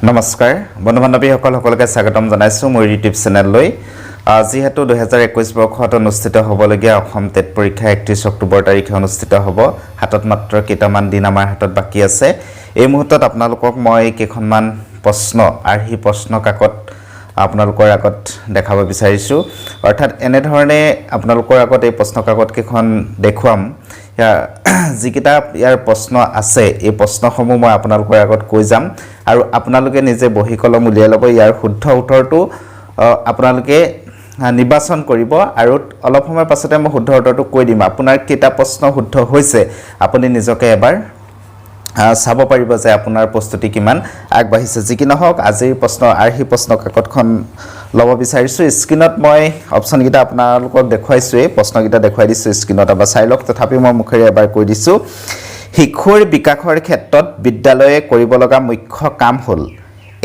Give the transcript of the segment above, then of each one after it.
নমস্কাৰ বন্ধু বান্ধৱীসকল, সকলোকে স্বাগতম জনাইছোঁ মোৰ ইউটিউব চেনেললৈ। যিহেতু 2021 বৰ্ষত অনুষ্ঠিত হ'বলগীয়া অসম টেট পৰীক্ষা 31 অক্টোবৰ তাৰিখে অনুষ্ঠিত হ'ব, হাতত মাত্ৰ কেইটামান দিন আমাৰ হাতত বাকী আছে। এই মুহূৰ্তত আপোনালোকক মই কেইখনমান প্ৰশ্ন, আৰ্হি প্ৰশ্ন কাকত আপোনালোকৰ আগত দেখাব বিচাৰিছোঁ। অৰ্থাৎ এনেধৰণে আপোনালোকৰ আগত এই প্ৰশ্ন কাকতকেইখন দেখুৱাম। ইয়াৰ যিকেইটা ইয়াৰ প্ৰশ্ন আছে, এই প্ৰশ্নসমূহ মই আপোনালোকৰ আগত কৈ যাম আৰু আপোনালোকে নিজে বহী কলম উলিয়াই ল'ব। ইয়াৰ শুদ্ধ উত্তৰটো আপোনালোকে নিৰ্বাচন কৰিব আৰু অলপ সময়ৰ পাছতে মই শুদ্ধ উত্তৰটো কৈ দিম। আপোনাৰ কেইটা প্ৰশ্ন শুদ্ধ হৈছে, আপুনি নিজকে এবাৰ চাব পাৰিব যে আপোনাৰ প্ৰস্তুতি কিমান আগবাঢ়িছে। যি কি নহওক, আজিৰ প্ৰশ্ন আৰ্হি প্ৰশ্ন কাকতখন ল'ব বিচাৰিছোঁ। স্ক্ৰীণত মই অপশ্যনকেইটা আপোনালোকক দেখুৱাইছোঁৱেই, প্ৰশ্নকেইটা দেখুৱাই দিছোঁ স্ক্ৰীণত, এবাৰ চাই লওক। তথাপিও মই মুখেৰে এবাৰ কৈ দিছোঁ। শিশুৰ বিকাশৰ ক্ষেত্ৰত বিদ্যালয়ে কৰিব লগা মুখ্য কাম হ'ল: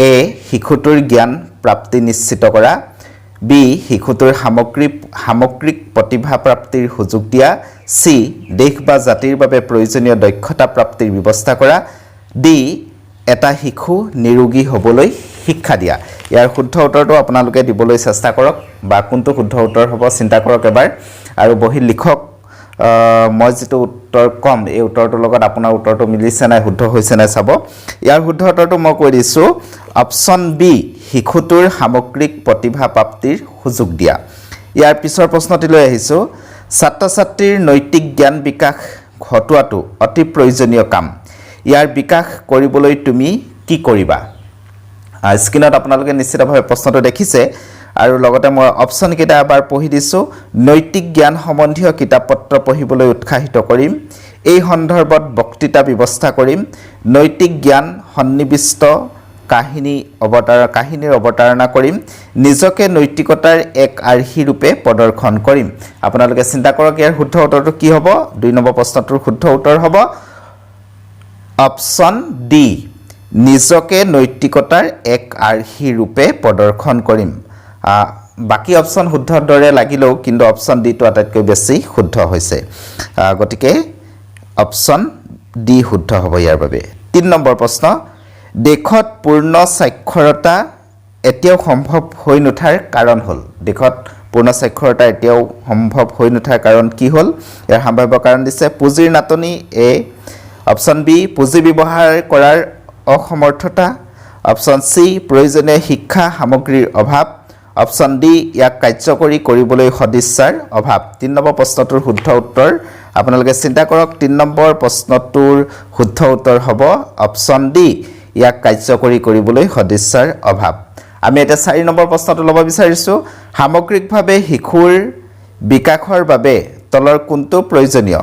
এ শিশুটোৰ জ্ঞান প্ৰাপ্তি নিশ্চিত কৰা, বি শিশুটোৰ সামগ্ৰিক প্ৰতিভা প্ৰাপ্তিৰ সুযোগ দিয়া, চি দেশ বা জাতিৰ বাবে প্ৰয়োজনীয় দক্ষতা প্ৰাপ্তিৰ ব্যৱস্থা কৰা, ডি এটা শিশু নিৰোগী হ'বলৈ শিক্ষা দিয়া। ইয়াৰ শুদ্ধ উত্তৰটো আপোনালোকে দিবলৈ চেষ্টা কৰক বা কোনটো শুদ্ধ উত্তৰ হ'ব চিন্তা কৰক এবাৰ আৰু বহীত লিখক। মই যিটো উত্তৰ ক'ম, এই উত্তৰটোৰ লগত আপোনাৰ উত্তৰটো মিলিছে নাই, শুদ্ধ হৈছে নাই চাব। ইয়াৰ শুদ্ধ উত্তৰটো মই কৈ দিছোঁ, অপশ্যন বি, শিশুটোৰ সামগ্ৰিক প্ৰতিভা প্ৰাপ্তিৰ সুযোগ দিয়া। ইয়াৰ পিছৰ প্ৰশ্নটিলৈ আহিছোঁ। ছাত্ৰ ছাত্ৰীৰ নৈতিক জ্ঞান বিকাশ ঘটোৱাটো অতি প্ৰয়োজনীয় কাম। ইয়াৰ বিকাশ কৰিবলৈ তুমি কি কৰিবা? স্ক্ৰীণত আপোনালোকে নিশ্চিতভাৱে প্ৰশ্নটো দেখিছে আৰু লগতে মই অপশ্যনকেইটা এবাৰ পঢ়ি দিছোঁ। নৈতিক জ্ঞান সম্বন্ধীয় কিতাপ পত্ৰ পঢ়িবলৈ উৎসাহিত কৰিম, এই সন্দৰ্ভত বক্তৃতা ব্যৱস্থা কৰিম, নৈতিক জ্ঞান সন্নিৱিষ্ট কাহিনীৰ অৱতাৰণা কৰিম, নিজকে নৈতিকতাৰ এক আৰ্হি ৰূপে প্ৰদৰ্শন কৰিম। আপোনালোকে চিন্তা কৰক, ইয়াৰ শুদ্ধ উত্তৰটো কি হ'ব? 2 নম্বৰ প্ৰশ্নটোৰ শুদ্ধ উত্তৰ হ'ব অপশ্যন ডি, নিজকে নৈতিকতাৰ এক আৰ্হি ৰূপে প্ৰদৰ্শন কৰিম। বাকী অপশ্যন শুদ্ধৰ দৰে লাগিলেও কিন্তু অপশ্যন ডিটো আটাইতকৈ বেছি শুদ্ধ হৈছে। গতিকে অপশ্যন ডি শুদ্ধ হ'ব ইয়াৰ বাবে। 3 নম্বৰ প্ৰশ্ন, দেশত পূৰ্ণ স্বাক্ষৰতা এতিয়াও সম্ভৱ হৈ নুঠাৰ কাৰণ হ'ল? দেশত পূৰ্ণ স্বাক্ষৰতা এতিয়াও সম্ভৱ হৈ নুঠাৰ কাৰণ কি হ'ল? ইয়াৰ সম্ভাৱ্য কাৰণ দিছে: পুঁজিৰ নাটনি এ, অপশ্যন বি পুঁজি ব্যৱহাৰ কৰাৰ অসমৰ্থতা, অপশ্যন চি প্ৰয়োজনীয় শিক্ষা সামগ্ৰীৰ অভাৱ, অপশ্যন ডি ইয়াক কাৰ্যকৰী কৰিবলৈ সদিচ্ছাৰ অভাৱ। 3 নম্বৰ প্ৰশ্নটোৰ শুদ্ধ উত্তৰ আপোনালোকে চিন্তা কৰক। 3 নম্বৰ প্ৰশ্নটোৰ শুদ্ধ উত্তৰ হ'ব অপশ্যন ডি, ইয়াক কাৰ্যকৰী কৰিবলৈ সদিচ্ছাৰ অভাৱ। আমি এতিয়া 4 নম্বৰ প্ৰশ্নটো ল'ব বিচাৰিছোঁ। সামগ্ৰিকভাৱে শিশুৰ বিকাশৰ বাবে তলৰ কোনটো প্ৰয়োজনীয়?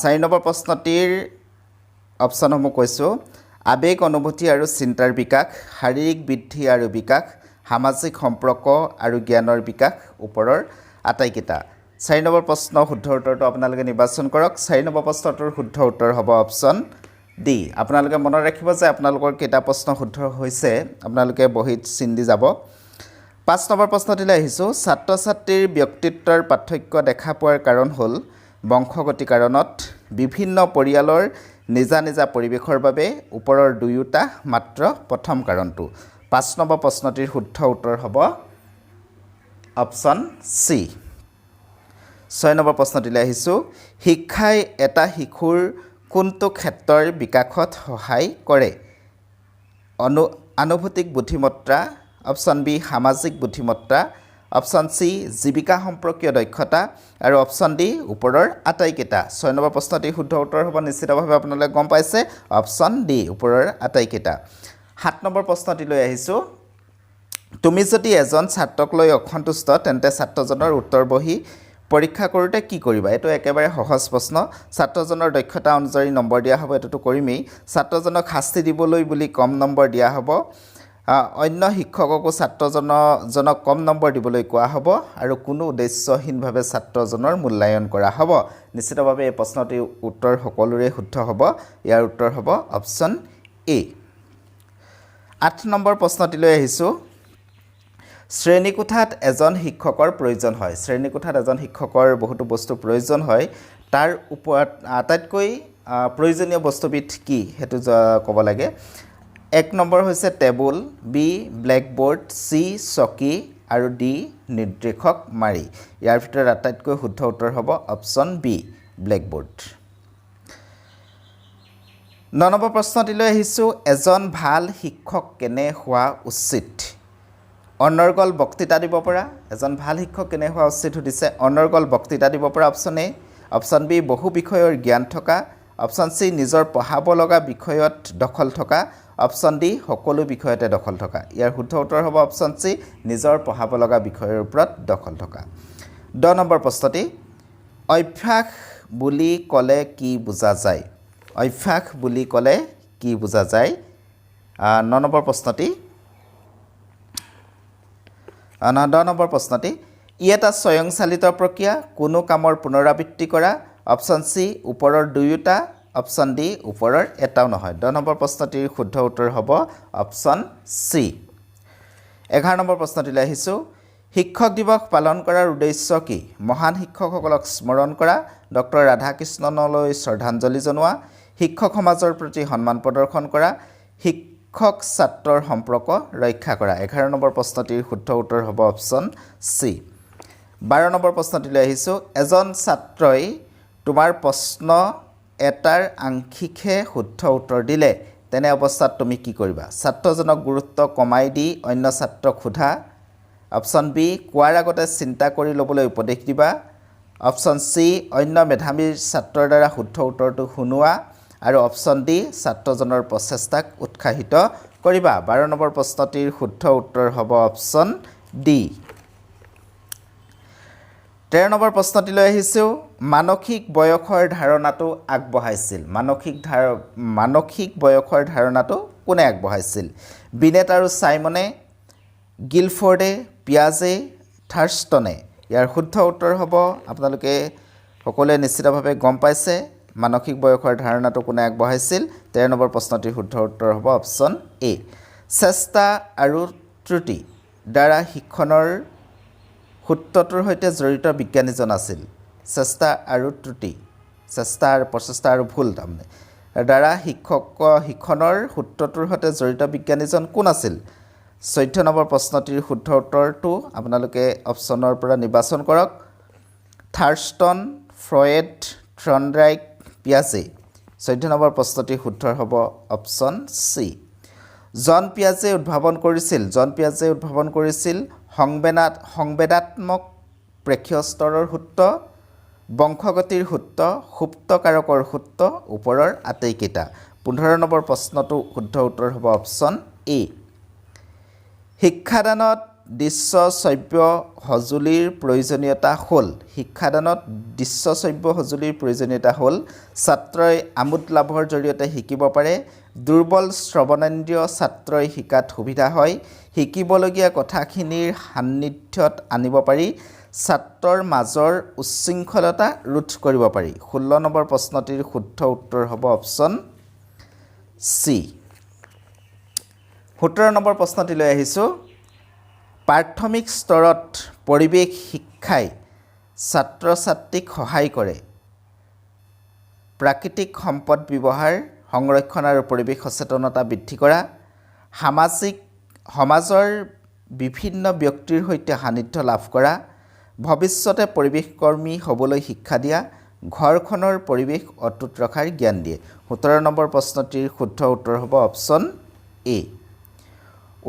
4 নম্বৰ প্ৰশ্নটিৰ অপশ্যনসমূহ কৈছোঁ: আৱেগ, অনুভূতি আৰু চিন্তাৰ বিকাশ, শাৰীৰিক বৃদ্ধি আৰু বিকাশ, সামাজিক সম্পৰ্ক আৰু জ্ঞানৰ বিকাশ, ওপৰৰ আটাইকেইটা। 4 নম্বৰ প্ৰশ্ন শুদ্ধ উত্তৰটো আপোনালোকে নিৰ্বাচন কৰক। 4 নম্বৰ প্ৰশ্নটোৰ শুদ্ধ উত্তৰ হ'ব অপশ্যন ডি। আপোনালোকে মনত ৰাখিব যে আপোনালোকৰ কেইটা প্ৰশ্ন শুদ্ধ হৈছে, আপোনালোকে বহীত চিন দি যাব। 5 নম্বৰ প্ৰশ্নটিলৈ আহিছোঁ। ছাত্ৰ ছাত্ৰীৰ ব্যক্তিত্বৰ পাৰ্থক্য দেখা পোৱাৰ কাৰণ হ'ল: বংশগতি কাৰণত, বিভিন্ন পৰিয়ালৰ নিজা নিজা পৰিৱেশৰ বাবে, ওপৰৰ দুয়োটা, মাত্ৰ প্ৰথম কাৰণটো। 5 নম্বৰ প্ৰশ্নটিৰ শুদ্ধ উত্তৰ হ'ব অপশ্যন চি। 6 নম্বৰ প্ৰশ্নটিলৈ আহিছোঁ। শিক্ষাই এটা শিশুৰ কোনটো ক্ষেত্ৰৰ বিকাশত সহায় কৰে? আনুভূতিক বুদ্ধিমত্তা, অপশ্যন বি সামাজিক বুদ্ধিমত্তা, অপশ্যন চি জীৱিকা সম্পৰ্কীয় দক্ষতা আৰু অপশ্যন ডি ওপৰৰ আটাইকেইটা। 6 নম্বৰ প্ৰশ্নটিৰ শুদ্ধ উত্তৰ হ'ব, নিশ্চিতভাৱে আপোনালোকে গম পাইছে, অপশ্যন ডি, ওপৰৰ আটাইকেইটা। 7 নম্বৰ প্ৰশ্নটিলৈ আহিছোঁ। তুমি যদি এজন ছাত্ৰক লৈ অসন্তুষ্ট, তেন্তে ছাত্ৰজনৰ উত্তৰ বহী পৰীক্ষা কৰোঁতে কি কৰিবা? এইটো একেবাৰে সহজ প্ৰশ্ন। ছাত্ৰজনৰ দক্ষতা অনুযায়ী নম্বৰ দিয়া হ'ব, এইটোতো কৰিমেই। ছাত্ৰজনক শাস্তি দিবলৈ বুলি কম নম্বৰ দিয়া হ'ব, অন্য শিক্ষককো ছাত্ৰজনক কম নম্বৰ দিবলৈ কোৱা হ'ব আৰু কোনো উদ্দেশ্যহীনভাৱে ছাত্ৰজনৰ মূল্যায়ন কৰা হ'ব। নিশ্চিতভাৱে এই প্ৰশ্নটিৰ উত্তৰ সকলোৰে শুদ্ধ হ'ব। ইয়াৰ উত্তৰ হ'ব অপশ্যন এ। 8 নম্বৰ প্ৰশ্নটিলৈ আহিছোঁ। শ্ৰেণীকোঠাত এজন শিক্ষকৰ প্ৰয়োজন হয়। শ্ৰেণীকোঠাত এজন শিক্ষকৰ বহুতো বস্তুৰ প্ৰয়োজন হয়। তাৰ ওপৰত আটাইতকৈ প্ৰয়োজনীয় বস্তুবিধ কি, সেইটো ক'ব লাগে। এক নম্বৰ হৈছে টেবুল, বি ব্লেকবোৰ্ড, চি চকী আৰু ডি নিৰ্দেশক মাৰি। ইয়াৰ ভিতৰত আটাইতকৈ শুদ্ধ উত্তৰ হ'ব অপশ্যন বি, ব্লেকবোৰ্ড। ন নম্বৰ প্ৰশ্নটিলৈ আহিছোঁ। এজন ভাল শিক্ষক কেনে হোৱা উচিত? অনৰ্গল বক্তৃতা দিব পৰা। এজন ভাল শিক্ষক কেনে হোৱা উচিত সুধিছে। অনৰ্গল বক্তৃতা দিব পৰা, অপশ্যন এ। অপশ্যন বি, বহু বিষয়ৰ জ্ঞান থকা। অপশ্যন চি, নিজৰ পঢ়াব লগা বিষয়ত দখল থকা। অপশ্যন ডি, সকলো বিষয়তে দখল থকা। ইয়াৰ শুদ্ধ উত্তৰ হ'ব অপশ্যন চি, নিজৰ পঢ়াব লগা বিষয়ৰ ওপৰত দখল থকা। 10 নম্বৰ প্ৰশ্নটি, অভ্যাস বুলি ক'লে কি বুজা যায়? অভ্যাস বুলি ক'লে কি বুজা যায়? ন নম্বৰ প্ৰশ্নটি, নহয়, 10 নম্বৰ প্ৰশ্নটি, ই এটা স্বয়ংচালিত প্ৰক্ৰিয়া, কোনো কামৰ পুনৰাবৃত্তি কৰা। অপশ্যন চি, ওপৰৰ দুয়োটা। অপশ্যন ডি, ওপৰৰ এটাও নহয়। 10 নম্বৰ প্ৰশ্নটিৰ শুদ্ধ উত্তৰ হ'ব অপশ্যন চি। 11 নম্বৰ প্ৰশ্নটিলৈ আহিছোঁ। শিক্ষক দিৱস পালন কৰাৰ উদ্দেশ্য কি? মহান শিক্ষকসকলক স্মৰণ কৰা, ডক্টৰ ৰাধাকৃষ্ণনলৈ শ্ৰদ্ধাঞ্জলি জনোৱা, শিক্ষক সমাজৰ প্ৰতি সন্মান প্ৰদৰ্শন কৰা, শিক্ষক ছাত্ৰৰ সম্পৰ্ক ৰক্ষা কৰা। 11 নম্বৰ প্ৰশ্নটিৰ শুদ্ধ উত্তৰ হ'ব অপশ্যন চি। 12 নম্বৰ প্ৰশ্নটিলৈ আহিছোঁ। এজন ছাত্ৰই তোমাৰ প্ৰশ্ন এটাৰ আংশিকহে শুদ্ধ উত্তৰ দিলে, তেনে অৱস্থাত তুমি কি কৰিবা? ছাত্ৰজনক গুৰুত্ব কমাই দি অন্য ছাত্ৰক সোধা। অপশ্যন বি, কোৱাৰ আগতে চিন্তা কৰি ল'বলৈ উপদেশ দিবা। অপশ্যন চি, অন্য মেধাৱী ছাত্ৰৰ দ্বাৰা শুদ্ধ উত্তৰটো শুনোৱা আৰু অপশ্যন ডি, ছাত্ৰজনৰ প্ৰচেষ্টাক উৎসাহিত কৰিবা। 12 নম্বৰ প্ৰশ্নটিৰ শুদ্ধ উত্তৰ হ'ব অপশ্যন ডি। 13 নম্বৰ প্ৰশ্নটিলৈ আহিছোঁ। মানসিক বয়সৰ ধাৰণাটো আগবঢ়াইছিল, মানসিক বয়সৰ ধাৰণাটো কোনে আগবঢ়াইছিল? বিনেট আৰু চাইমনে, গিলফৰ্ডে, পিয়াজে, থাৰ্ষ্টনে। ইয়াৰ শুদ্ধ উত্তৰ হ'ব, আপোনালোকে সকলোৱে নিশ্চিতভাৱে গম পাইছে মানসিক বয়সৰ ধাৰণাটো কোনে আগবঢ়াইছিল। 13 নম্বৰ প্ৰশ্নটিৰ শুদ্ধ উত্তৰ হ'ব অপশ্যন এ। চেষ্টা আৰু ত্ৰুটি দ্বাৰা শিক্ষণৰ সূত্ৰটোৰ সৈতে জড়িত বিজ্ঞানীজন আছিল? চেষ্টা আৰু ত্ৰুটি, চেষ্টা আৰু প্ৰচেষ্টা আৰু ভুল তাৰমানে দ্বাৰা শিক্ষণৰ সূত্ৰটোৰ সৈতে জড়িত বিজ্ঞানীজন কোন আছিল? 14 নম্বৰ প্ৰশ্নটিৰ শুদ্ধ উত্তৰটো আপোনালোকে অপশ্যনৰ পৰা নিৰ্বাচন কৰক। থাৰ্ষ্টন, ফ্ৰয়েড, থৰ্ণডাইক, পিয়াজে। 14 নম্বৰ প্ৰশ্নটিৰ শুদ্ধ হ'ব অপশ্যন চি। জন পিয়াজে উদ্ভাৱন কৰিছিল, জন পিয়াজে উদ্ভাৱন কৰিছিল সংবেদাত্মক প্ৰেক্ষীয় স্তৰৰ সূত্ৰ, বংশগতিৰ সূত্ৰ, সুপ্ত কাৰকৰ সূত্ৰ, ওপৰৰ আটাইকেইটা। 15 নম্বৰ প্ৰশ্নটো শুদ্ধ উত্তৰ হ'ব অপশ্যন এ। শিক্ষাদানত দৃশ্য শ্ৰব্য সঁজুলিৰ প্ৰয়োজনীয়তা হ'ল, শিক্ষাদানত দৃশ্য শ্ৰব্য সঁজুলিৰ প্ৰয়োজনীয়তা হ'ল ছাত্ৰই আমোদ লাভৰ জৰিয়তে শিকিব পাৰে, দুৰ্বল শ্ৰৱণেন্দ্ৰিয় ছাত্ৰই শিকাত সুবিধা হয়, শিকিবলগীয়া কথাখিনিৰ সান্নিধ্যত আনিব পাৰি, ছাত্ৰৰ মাজৰ উচ্ছৃংখলতা ৰোধ কৰিব পাৰি। 16 নম্বৰ প্ৰশ্নটিৰ শুদ্ধ উত্তৰ হ'ব অপশ্যন চি। 17 নম্বৰ প্ৰশ্নটিলৈ আহিছোঁ। প্ৰাথমিক স্তৰত পৰিৱেশ শিক্ষাই ছাত্ৰ ছাত্ৰীক সহায় কৰে প্ৰাকৃতিক সম্পদ ব্যৱহাৰ, সংৰক্ষণ আৰু পৰিৱেশ সচেতনতা বৃদ্ধি কৰা, সমাজৰ বিভিন্ন ব্যক্তিৰ সৈতে সান্নিধ্য লাভ কৰা, ভৱিষ্যতে পৰিৱেশকৰ্মী হ'বলৈ শিক্ষা দিয়া, ঘৰখনৰ পৰিৱেশ অটুট ৰখাৰ জ্ঞান দিয়ে। 17 নম্বৰ প্ৰশ্নটিৰ শুদ্ধ উত্তৰ হ'ব অপশ্যন এ।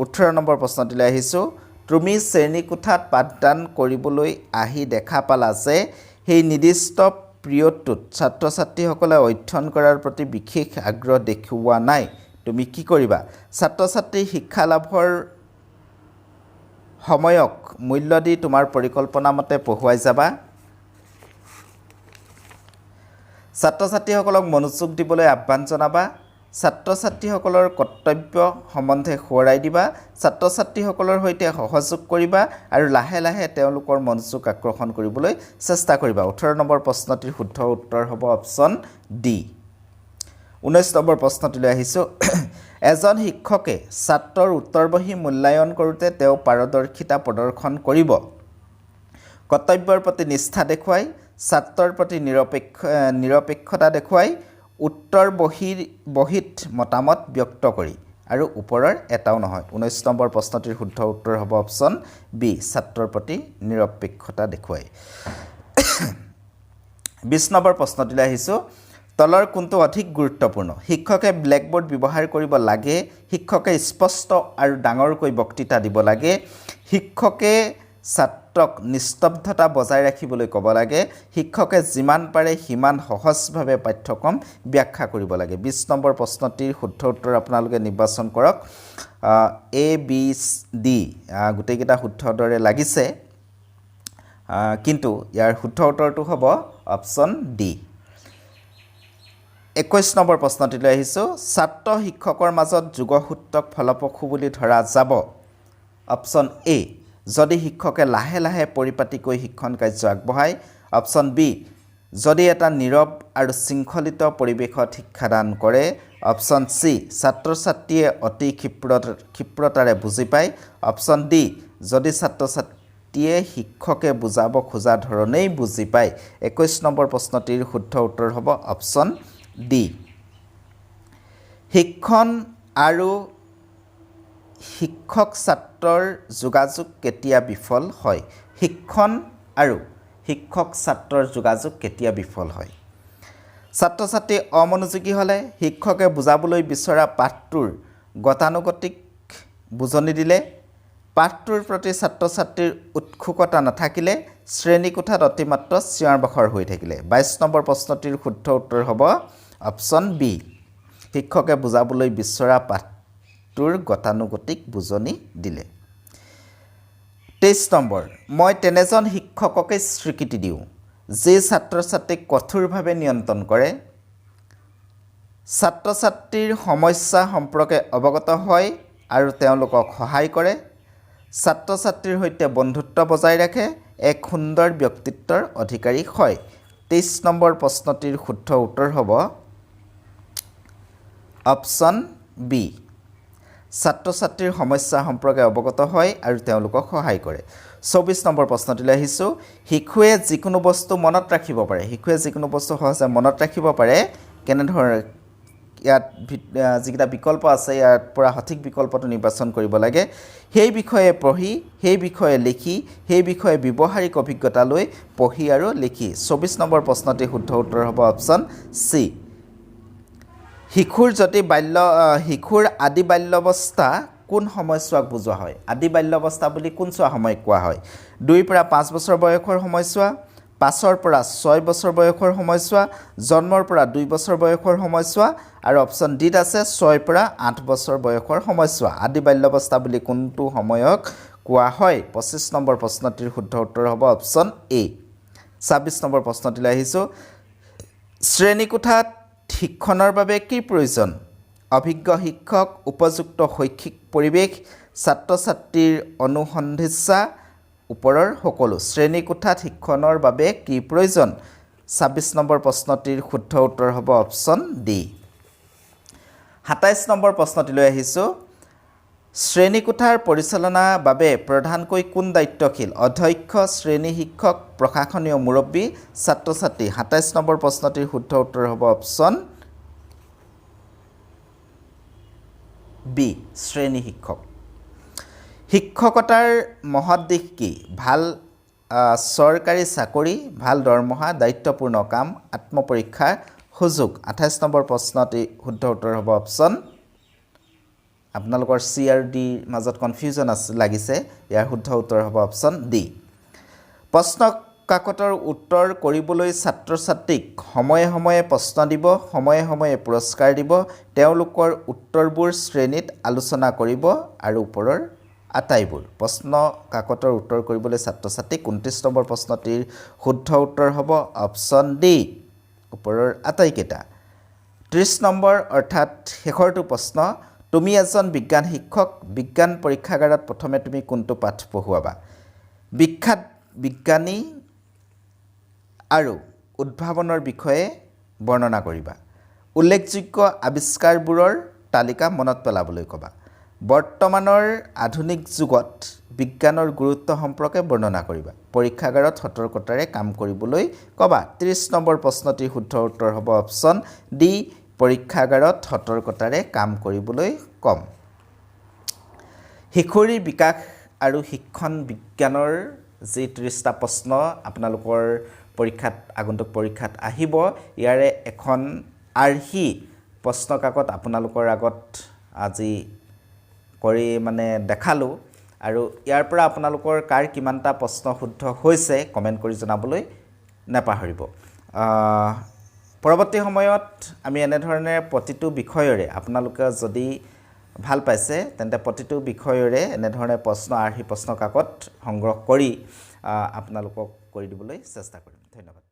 18 নম্বৰ প্ৰশ্নটিলৈ আহিছোঁ। তুমি শ্ৰেণীকোঠাত পাঠদান কৰিবলৈ আহি দেখা পালা যে সেই নিৰ্দিষ্ট পিৰিয়ডটোত ছাত্ৰ ছাত্ৰীসকলে অধ্যয়ন কৰাৰ প্ৰতি বিশেষ আগ্ৰহ দেখুওৱা নাই। তুমি কি কৰিবা? ছাত্ৰ ছাত্ৰীৰ শিক্ষা লাভৰ সময়ক মূল্য দি তোমাৰ পৰিকল্পনা মতে পঢ়ুৱাই যাবা, ছাত্ৰ ছাত্ৰীসকলক মনোযোগ দিবলৈ আহ্বান জনাবা, ছাত্ৰ ছাত্ৰীসকলৰ কৰ্তব্য সম্বন্ধে সোঁৱৰাই দিবা, ছাত্ৰ ছাত্ৰীসকলৰ সৈতে সহযোগ কৰিবা আৰু লাহে লাহে তেওঁলোকৰ মনোযোগ আকৰ্ষণ কৰিবলৈ চেষ্টা কৰিবা। 18 নম্বৰ প্ৰশ্নটিৰ শুদ্ধ উত্তৰ হ'ব অপশ্যন ডি। 19 নম্বৰ প্ৰশ্নটিলৈ আহিছোঁ। এজন শিক্ষকে ছাত্ৰৰ উত্তৰবহী মূল্যায়ন কৰোঁতে তেওঁ পাৰদৰ্শিতা প্ৰদৰ্শন কৰিব কৰ্তব্যৰ প্ৰতি নিষ্ঠা দেখুৱাই, ছাত্ৰৰ প্ৰতি নিৰপেক্ষতা দেখুৱাই, উত্তৰ বহীত মতামত ব্যক্ত কৰি। আৰু ওপৰৰ এটাও নহয়। 19 নম্বৰ প্ৰশ্নটিৰ শুদ্ধ উত্তৰ হ'ব অপশ্যন বি, ছাত্ৰৰ প্ৰতি নিৰপেক্ষতা দেখুৱায়। 20 নম্বৰ প্ৰশ্নটিলৈ আহিছোঁ। তলৰ কোনটো অধিক গুৰুত্বপূৰ্ণ? শিক্ষকে ব্লেকবোৰ্ড ব্যৱহাৰ কৰিব লাগে, শিক্ষকে স্পষ্ট আৰু ডাঙৰকৈ বক্তৃতা দিব লাগে, শিক্ষকে ছাত্ৰক নিস্তব্ধতা বজাই ৰাখিবলৈ ক'ব লাগে, শিক্ষকে যিমান পাৰে সিমান সহজভাৱে পাঠ্যক্ৰম ব্যাখ্যা কৰিব লাগে। 20 নম্বৰ প্ৰশ্নটিৰ শুদ্ধ উত্তৰ আপোনালোকে নিৰ্বাচন কৰক। এ, বি, ডি গোটেইকেইটা শুদ্ধ দৰে লাগিছে, কিন্তু ইয়াৰ শুদ্ধ উত্তৰটো হ'ব অপশ্যন ডি। 21 নম্বৰ প্ৰশ্নটিলৈ আহিছোঁ। ছাত্ৰ শিক্ষকৰ মাজত যোগসূত্ৰক ফলপ্ৰসূ বুলি ধৰা যাব। অপশ্যন এ, যদি শিক্ষকে লাহে লাহে পৰিপাটিকৈ শিক্ষণ কাৰ্য আগবঢ়ায়। অপশ্যন বি, যদি এটা নীৰৱ আৰু শৃংখলিত পৰিৱেশত শিক্ষাদান কৰে। অপশ্যন চি, ছাত্ৰ ছাত্ৰীয়ে অতি ক্ষিপ্ৰতাৰে বুজি পায়। অপশ্যন ডি, যদি ছাত্ৰ ছাত্ৰীয়ে শিক্ষকে বুজাব খোজা ধৰণেই বুজি পায়। 21 নম্বৰ প্ৰশ্নটিৰ শুদ্ধ উত্তৰ হ'ব অপশ্যন ডি। শিক্ষণ আৰু শিক্ষক ছাত্ৰৰ যোগাযোগ কেতিয়া বিফল হয়? শিক্ষণ আৰু শিক্ষক ছাত্ৰৰ যোগাযোগ কেতিয়া বিফল হয়? ছাত্ৰ ছাত্ৰী অমনোযোগী হ'লে, শিক্ষকে বুজাবলৈ বিচৰা পাঠটোৰ গতানুগতিক বুজনি দিলে, পাঠটোৰ প্ৰতি ছাত্ৰ ছাত্ৰীৰ উৎসুকতা নাথাকিলে, শ্ৰেণীকোঠাত অতিমাত্ৰ চিঞৰ বাখৰ হৈ থাকিলে। 22 নম্বৰ প্ৰশ্নটিৰ শুদ্ধ উত্তৰ হ'ব অপশ্যন বি, শিক্ষকে বুজাবলৈ বিচৰা পাঠটোৰ গতানুগতিক বুজনি দিলে। 23 নম্বৰ, মই তেনেজন শিক্ষককে স্বীকৃতি দিওঁ যি ছাত্ৰ ছাত্ৰীক কঠোৰভাৱে নিয়ন্ত্ৰণ কৰে, ছাত্ৰ ছাত্ৰীৰ সমস্যা সম্পৰ্কে অৱগত হয় আৰু তেওঁলোকক সহায় কৰে, ছাত্ৰ ছাত্ৰীৰ সৈতে বন্ধুত্ব বজাই ৰাখে, এক সুন্দৰ ব্যক্তিত্বৰ অধিকাৰী হয়। 23 নম্বৰ প্ৰশ্নটিৰ শুদ্ধ উত্তৰ হ'ব অপশ্যন বি, ছাত্ৰ ছাত্ৰীৰ সমস্যা সম্পৰ্কে অৱগত হয় আৰু তেওঁলোকক সহায় কৰে। 24 নম্বৰ প্ৰশ্নটিলৈ আহিছোঁ। শিশুৱে যিকোনো বস্তু মনত ৰাখিব পাৰে। শিশুৱে যিকোনো বস্তু সহজে মনত ৰাখিব পাৰে কেনেধৰণে? ইয়াত যিকেইটা বিকল্প আছে, ইয়াৰ পৰা সঠিক বিকল্পটো নিৰ্বাচন কৰিব লাগে। সেই বিষয়ে পঢ়ি, সেই বিষয়ে লিখি, সেই বিষয়ে ব্যৱহাৰিক অভিজ্ঞতা লৈ, পঢ়ি আৰু লিখি। 24 নম্বৰ প্ৰশ্নটিৰ শুদ্ধ উত্তৰ হ'ব অপশ্যন চি। শিশুৰ আদি বাল্যাৱস্থা কোন সময়ছোৱাক বুজোৱা হয়? আদি বাল্যাৱস্থা বুলি কোনছোৱা সময়ক কোৱা হয়? 2ৰ পৰা 5 বছৰ বয়সৰ সময়ছোৱা, 5ৰ পৰা 6 বছৰ বয়সৰ সময়ছোৱা, জন্মৰ পৰা 2 বছৰ বয়সৰ সময়ছোৱা আৰু অপশ্যন ডিত আছে 6ৰ পৰা 8 বছৰ বয়সৰ সময়ছোৱা। আদি বাল্যাৱস্থা বুলি কোনটো সময়ক কোৱা হয়? 25 নম্বৰ প্ৰশ্নটিৰ শুদ্ধ উত্তৰ হ'ব অপশ্যন এ। 26 নম্বৰ প্ৰশ্নটিলৈ আহিছোঁ। শ্ৰেণীকোঠাত শিক্ষণৰ বাবে কি প্ৰয়োজন? অভিজ্ঞ শিক্ষক, উপযুক্ত শৈক্ষিক পৰিৱেশ, ছাত্ৰ ছাত্ৰীৰ অনুসন্ধিৎসা, ওপৰৰ সকলো। শ্ৰেণীকোঠাত শিক্ষণৰ বাবে কি প্ৰয়োজন? 26 নম্বৰ প্ৰশ্নটিৰ শুদ্ধ উত্তৰ হ'ব অপশ্যন ডি। 27 নম্বৰ প্ৰশ্নটিলৈ আহিছোঁ। শ্ৰেণীকোঠাৰ পৰিচালনাৰ বাবে প্ৰধানকৈ কোন দায়িত্বশীল? অধ্যক্ষ, শ্ৰেণী শিক্ষক, প্ৰশাসনীয় মুৰব্বী, ছাত্ৰ ছাত্ৰী। 27 নম্বৰ প্ৰশ্নটিৰ শুদ্ধ উত্তৰ হ'ব অপশ্যন বি, শ্ৰেণী শিক্ষক। শিক্ষকতাৰ মহৎ দিশ কি? ভাল চৰকাৰী চাকৰি, ভাল দৰমহা, দায়িত্বপূৰ্ণ কাম, আত্মপৰীক্ষাৰ সুযোগ। 28 নম্বৰ প্ৰশ্নটি শুদ্ধ উত্তৰ হ'ব অপশ্যন, আপোনালোকৰ চি আৰু ডিৰ মাজত কনফিউজন আছে লাগিছে, ইয়াৰ শুদ্ধ উত্তৰ হ'ব অপশ্যন ডি। প্ৰশ্ন কাকতৰ উত্তৰ কৰিবলৈ ছাত্ৰ ছাত্ৰীক সময়ে সময়ে প্ৰশ্ন দিব, সময়ে সময়ে পুৰস্কাৰ দিব, তেওঁলোকৰ উত্তৰবোৰ শ্ৰেণীত আলোচনা কৰিব আৰু ওপৰৰ আটাইবোৰ। প্ৰশ্ন কাকতৰ উত্তৰ কৰিবলৈ ছাত্ৰ ছাত্ৰীক, 29 নম্বৰ প্ৰশ্নটিৰ শুদ্ধ উত্তৰ হ'ব অপশ্যন ডি, ওপৰৰ আটাইকেইটা। 30 নম্বৰ অৰ্থাৎ শেষৰটো প্ৰশ্ন। তুমি এজন বিজ্ঞান শিক্ষক। বিজ্ঞান পৰীক্ষাগাৰত প্ৰথমে তুমি কোনটো পাঠ পঢ়ুৱাবা? বিখ্যাত বিজ্ঞানী আৰু উদ্ভাৱনৰ বিষয়ে বৰ্ণনা কৰিবা, উল্লেখযোগ্য আৱিষ্কাৰবোৰৰ তালিকা মনত পেলাবলৈ ক'বা, বৰ্তমানৰ আধুনিক যুগত বিজ্ঞানৰ গুৰুত্ব সম্পৰ্কে বৰ্ণনা কৰিবা, পৰীক্ষাগাৰত সতৰ্কতাৰে কাম কৰিবলৈ ক'বা। 30 নম্বৰ প্ৰশ্নটিৰ শুদ্ধ উত্তৰ হ'ব অপশ্যন ডি, পৰীক্ষাগাৰত সতৰ্কতাৰে কাম কৰিবলৈ ক'ম। শিশুৰ বিকাশ আৰু শিক্ষণ বিজ্ঞানৰ যি 30টা প্ৰশ্ন আপোনালোকৰ পৰীক্ষাত, আগন্তুক পৰীক্ষাত আহিব, ইয়াৰে এখন আৰ্হি প্ৰশ্ন কাকত আপোনালোকৰ আগত আজি কৰি মানে দেখালোঁ। আৰু ইয়াৰ পৰা আপোনালোকৰ কাৰ কিমানটা প্ৰশ্ন শুদ্ধ হৈছে কমেণ্ট কৰি জনাবলৈ নাপাহৰিব। পৰৱৰ্তী সময়ত আমি এনেধৰণে প্ৰতিটো বিষয়ৰে, আপোনালোকে যদি ভাল পাইছে তেন্তে প্ৰতিটো বিষয়ৰে এনেধৰণে প্ৰশ্ন, আৰ্হি প্ৰশ্ন কাকত সংগ্ৰহ কৰি আপোনালোকক কৰি দিবলৈ চেষ্টা কৰিম। ধন্যবাদ।